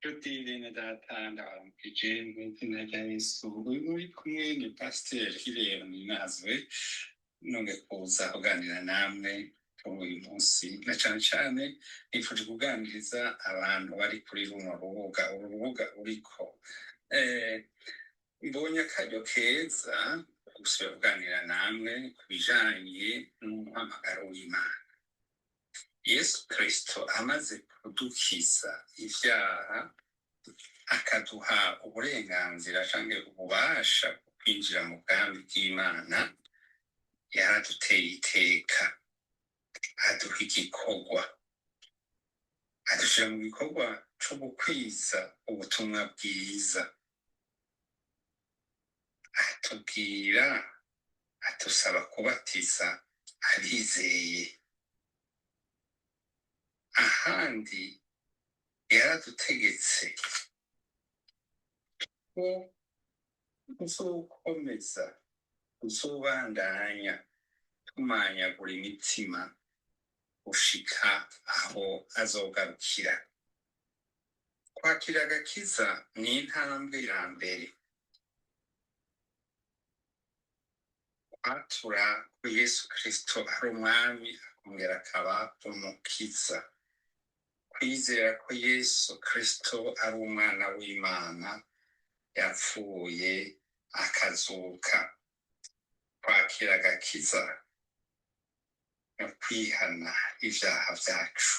Nshuti bene data, ndabaramukije mw'izina rya Yesu. Uyu muri kumwe ni Pasiteri Hilary Ninazwe, nongeye kuza kuganira namwe kuri uyu munsi, na cane cane nifuje kuganiriza abantu bari kuri runo rubuga, uru rubuga uriko. Mbonye akaryo keza ko gusubira kuganira namwe ku bijanye n'umuhamagaro w'Imana. Yesu Kristo amaze kudukiza ivyaha, akaduha uburenganzira canke ububasha bwo kwinjira mu bwami bw'Imana, yaraduteye iteka, aduha igikorwa, adushira mu gikorwa co gukwiza ubutumwa bwiza, atubwira, adusaba kubatiza abizeye. Ahandi yaradutegetse ko tuzokomeza, tuzobandanya tumanyagura imitima gushika aho azogarukira. Kwakira agakiza ni intambwe ya mbere. Kwatura ko Yesu Kristo ari umwami akongera akaba umukiza, kwizera ko Yesu Kristo ari umwana w'Imana yapfuye akazuka. Kwakira agakiza no kwihana ivyaha vyacu,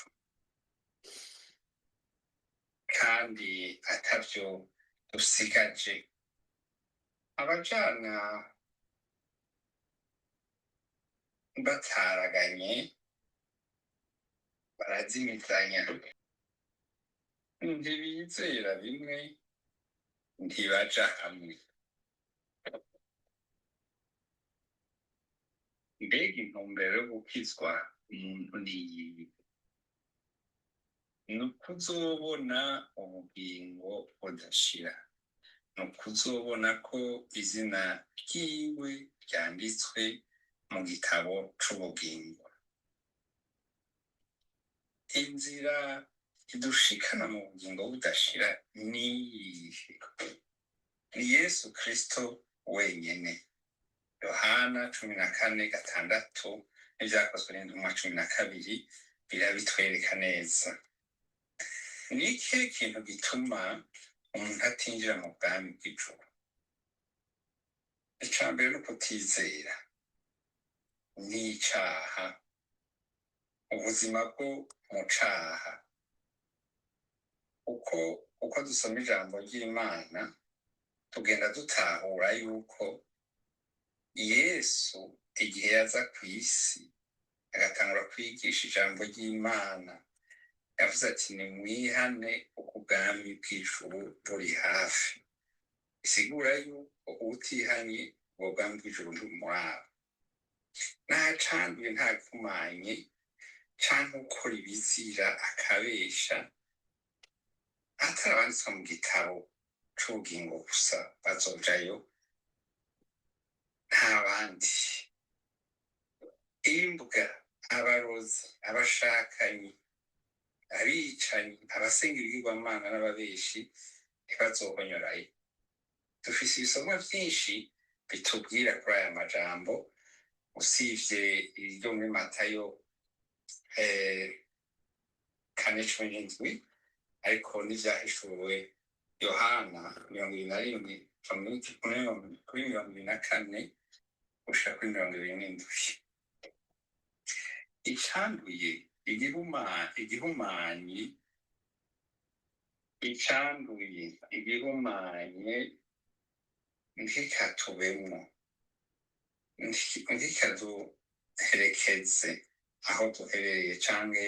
kandi atavyo dusigaje. Abajana bataraganye barazimizanya, ntibizera bimwe, ntibaja hamwe. Mbega intumbero yo gukizwa umuntu niyihe? Ni ukuzobona ubugingo budashira, ni ukuzobona ko izina ryiwe ryanditswe mu gitabo c'ubugingo. Inzira idushikana mu bugingo budashira niyihe? Ni Yesu Kristo wenyene. Yohana 14:6 n'Ivyakozwe n'Intumwa 12 birabitwereka neza. Ni ikihe kintu gituma umuntu atinjira mu bwami bw'ijuru? Ica mbere ni ukutizera, n'icaha, ubuzima bwo mu caha. Uko dusoma ijambo ry'Imana, tugenda dutahura yuko Yesu igihe yaza kw'isi agatangura kwigisha ijambo ry'Imana, yavuze ati: nimwihane kuko ubwami bw'ijuru buri hafi. Bisigura yuko uwutihanye ubwo bwami bw'ijuru ntibumuraba. Ntacanduye, ntagumanye, canke ukora ibizira akabesha, atarabanditswe mu gitabo c'ubugingo gusa bazojayo, nta bandi. Imbwa, abarozi, abashakanyi, abicanyi, abasenga ibigirwamana n'ababeshi ntibazohonyorayo. Dufise ibisomwa vyinshi bitubwira kuri aya majambo, usivye iryo muri Matayo 4:17, ariko n'ivyahishuwe Yohana 21 kuri 24 gushika kuri 27. Icanduye, igihumanyi, icanduye, igihumanye ntikatubemwo, ntikaduherekeze aho duherereye canke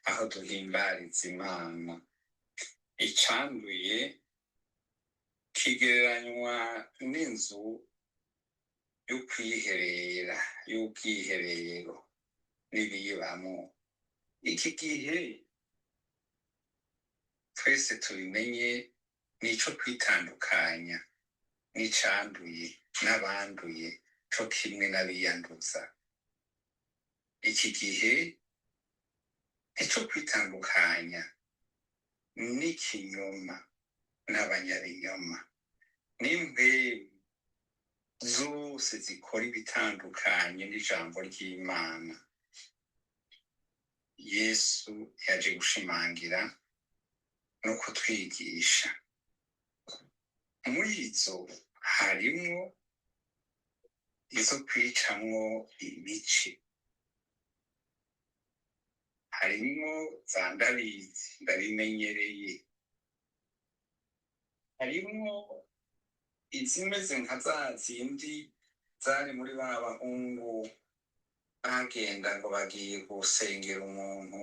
aho duhimbariza Imana. Icanduye kigereranywa n'inzu y'ukwiherera, y'ubwiherero n'ibiyibamwo. Iki gihe twese tubimenye, nico kwitandukanya n'icanduye n'abanduye co kimwe n'abiyanduza. Iki gihe nico kwitandukanya N'ikinyoma n'abanyabinyoma n'impwemu zose zikora ibitandukanye n'ijambo ry'Imana. Yesu yaje gushimangira no kutwigisha. Muri izo harimwo izo kwicamwo imice, harimwo za ndabizi, ndabimenyereye, harimwo izimeze nka za zindi zari muri ba bahungu bagenda ngo bagiye gusengera umuntu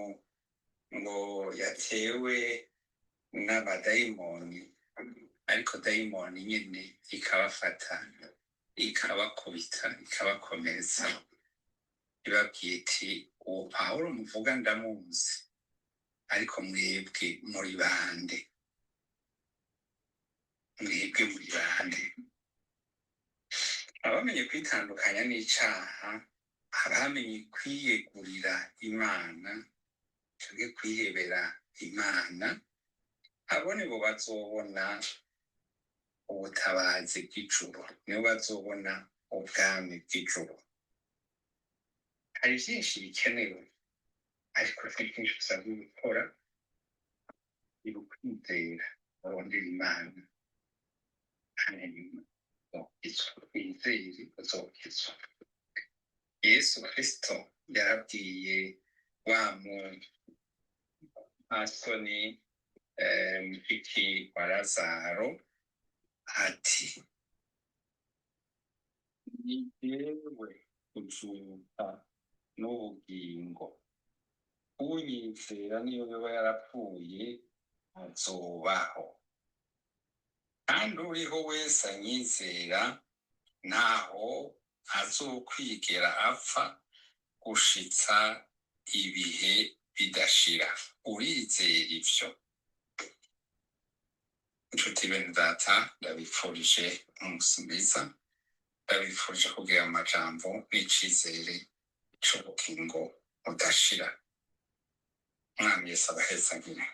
ngo yatewe n'abadayimoni, ariko dayimoni nyene ikabafata, ikabakubita, ikabakomeretsa, ibabwiye iti: "Uwo Pawulo muvuga ndamuzi, ariko mwebwe muri bande? Mwebwe muri bande?" Abamenye kwitandukanya n'icaha, abamenye kwiyegurira Imana canke kwihebera Imana, abo nibo bazobona ubutabazi bw'ijuru, nibo bazobona ubwami bw'ijuru. Hari vyinshi bikenewe, ariko si vyinshi usabwa gukora. Ni ukwizera, urondera Imana, hanyuma uzokizwa. Wizere, uzokizwa. Yesu Kristo yarabwiye wa mupfasoni mushiki wa Lazaro ati: "Ni jewe kuzuka n'ubugingo, unyizera niyo yoba yarapfuye azobaho, kandi uriho wese anyizera ntaho azokwigera apfa gushitsa ibihe bidashira." Urizera ivyo? Inshuti, bene data, ndabipfurije umunsi mwiza, ndabipfurije kugira amajambo n'icizere c'ubugingo budashira. Mwami Yesu abahezagire.